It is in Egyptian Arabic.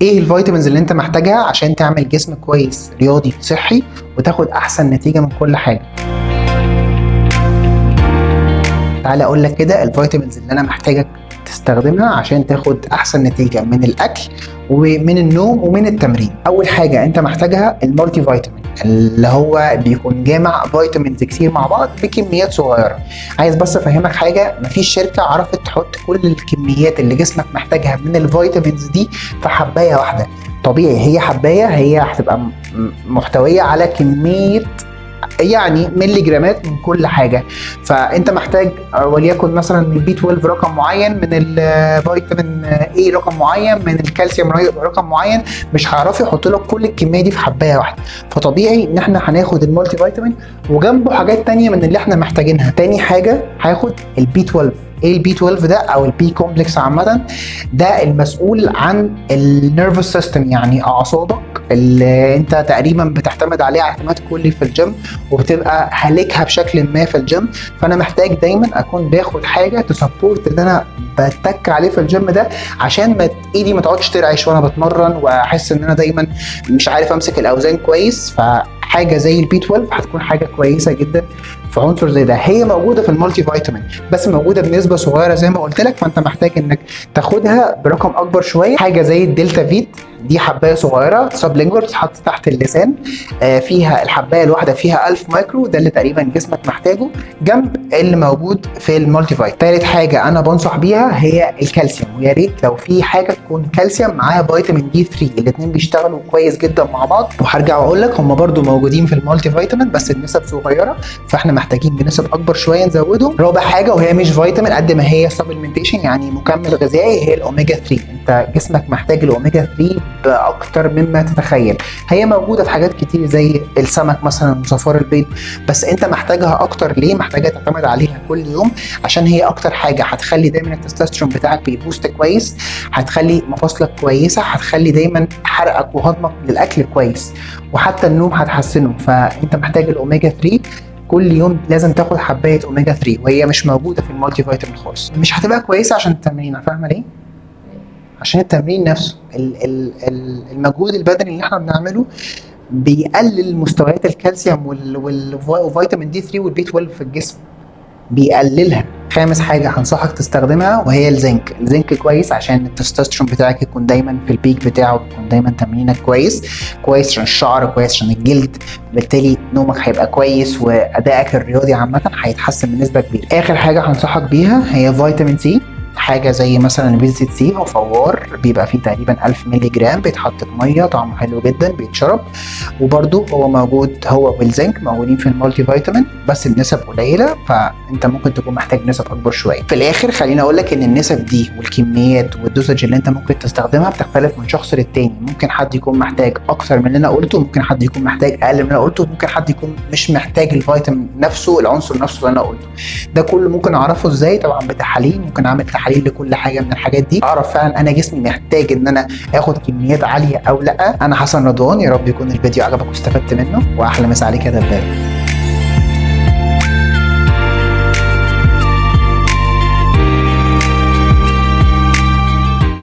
ايه ال vitamins اللي انت محتاجها عشان تعمل جسم كويس رياضي صحي وتاخد احسن نتيجة من كل حاجة؟ تعالى اقول لك كده ال vitamins اللي انا محتاجك تستخدمها عشان تاخد احسن نتيجة من الاكل ومن النوم ومن التمرين. اول حاجة انت محتاجها ال multivitamin، اللي هو بيكون جامع vitamins كتير مع بعض بكميات صغيرة. عايز بس افهمك حاجة، مفيش شركة عرفت تحط كل الكميات اللي جسمك محتاجها من ال vitamins دي في حبايه واحدة. طبيعي هي حبايه هي هتبقى محتويه على كمية يعني ملي جرامات من كل حاجة، فانت محتاج وليكن مثلا من B 12 رقم معين، من الفيتامين A رقم معين، من الكالسيوم رقم معين، مش هيعرفوا يحطوا لك كل الكمية دي في حبايه واحدة. فطبيعي ان احنا هناخد ال multivitamin وجنبه حاجات تانية من اللي احنا محتاجينها. تاني حاجة هاخد ال B 12. ايه ال B 12 ده او ال B complex عامة؟ ده المسؤول عن ال nervous system، يعني اعصابك اللي انت تقريبا بتعتمد عليها اعتماد كلي في الجيم وبتبقى هالكها بشكل ما في الجيم. فانا محتاج دايما اكون باخد حاجة ت support اللي انا بتك عليه في الجيم ده، عشان ما ايدي ما تقعدش ترعش وانا بتمرن واحس ان انا دايما مش عارف امسك الاوزان كويس. فحاجه زي ال B 12 هتكون حاجة كويسة جدا في عنصر زي ده. هي موجودة في ال multivitamin بس موجودة بنسبة صغيرة زي ما قلت لك، فانت محتاج انك تاخدها برقم اكبر شوية. حاجة زي الدلتا فيت، دي حبايه صغيرة sublingual بتتحط تحت اللسان، فيها الحبايه الواحدة فيها 1000 مايكرو، ده اللي تقريبا جسمك محتاجه جنب اللي موجود في ال multivitamin. ثالث حاجة انا بنصح بيها هي الكالسيوم، ويا ريت لو في حاجة تكون كالسيوم معاها فيتامين D 3، الاثنين بيشتغلوا كويس جدا مع بعض. وهرجع واقول لك هم برده موجودين في ال multivitamin بس النسب صغيرة، فاحنا محتاجين بنسب اكبر شوية نزودهم. رابع حاجة وهي مش فيتامين قد ما هي supplementation، يعني مكمل غذائي، هي الاوميجا 3. انت جسمك محتاج الاوميجا 3 باكتر مما تتخيل. هي موجودة في حاجات كتير زي السمك مثلا وصفار البيض، بس انت محتاجها اكتر. ليه محتاجه تعتمد عليها كل يوم؟ عشان هي اكتر حاجة هتخلي دايما التستوستيرون بتاعك بي boost كويس، هتخلي مفاصلك كويسة، هتخلي دايما حرقك وهضمك للاكل كويس، وحتى النوم هتحسنه. فانت محتاج الاوميجا 3 كل يوم، لازم تاخد حبايه اوميجا 3، وهي مش موجودة في ال multivitamin خالص. مش هتبقى كويسة عشان التمرين، فاهمه ليه؟ عشان التمرين نفسه المجهود البدني اللي احنا بنعمله بيقلل مستويات الكالسيوم والفيتامين D 3 وال B 12 في الجسم، بيقللها. خامس حاجة هنصحك تستخدمها وهي الزنك. الزنك كويس عشان التستوستيرون بتاعك يكون دايما في ال peak بتاعه، يكون دايما تمرينك كويس، كويس عشان الشعر، كويس عشان الجلد، بالتالي نومك هيبقى كويس وادائك الرياضي عامة هيتحسن بنسبة كبيرة. اخر حاجة هنصحك بيها هي فيتامين C، حاجة زي مثلا فيزيت C او فوار، بيبقى فيه تقريبا 1000 مللي جرام، بيتحط في مية، طعمه حلو جدا، بيتشرب. وبرده هو موجود، هو والزنك موجودين في ال multivitamin بس النسب قليله، فانت ممكن تكون محتاج نسب اكبر شوية. في الاخر خليني اقول لك ان النسب دي والكميات وال dosage اللي انت ممكن تستخدمها بتختلف من شخص للتاني. ممكن حد يكون محتاج اكتر من اللي انا قلته، ممكن حد يكون محتاج اقل من اللي انا قلته، ممكن حد يكون مش محتاج الفيتامين نفسه، العنصر نفسه اللي انا قلته. ده كله ممكن اعرفه ازاي؟ طبعا بتحاليل، ممكن اعمل تحاليل لكل حاجة من الحاجات دي، اعرف فعلا انا جسمي محتاج ان انا اخد كميات عالية او لا. انا حسن رضوان، يا رب يكون الفيديو عجبك واستفدت منه، واحلى مسا عليك يا دباب.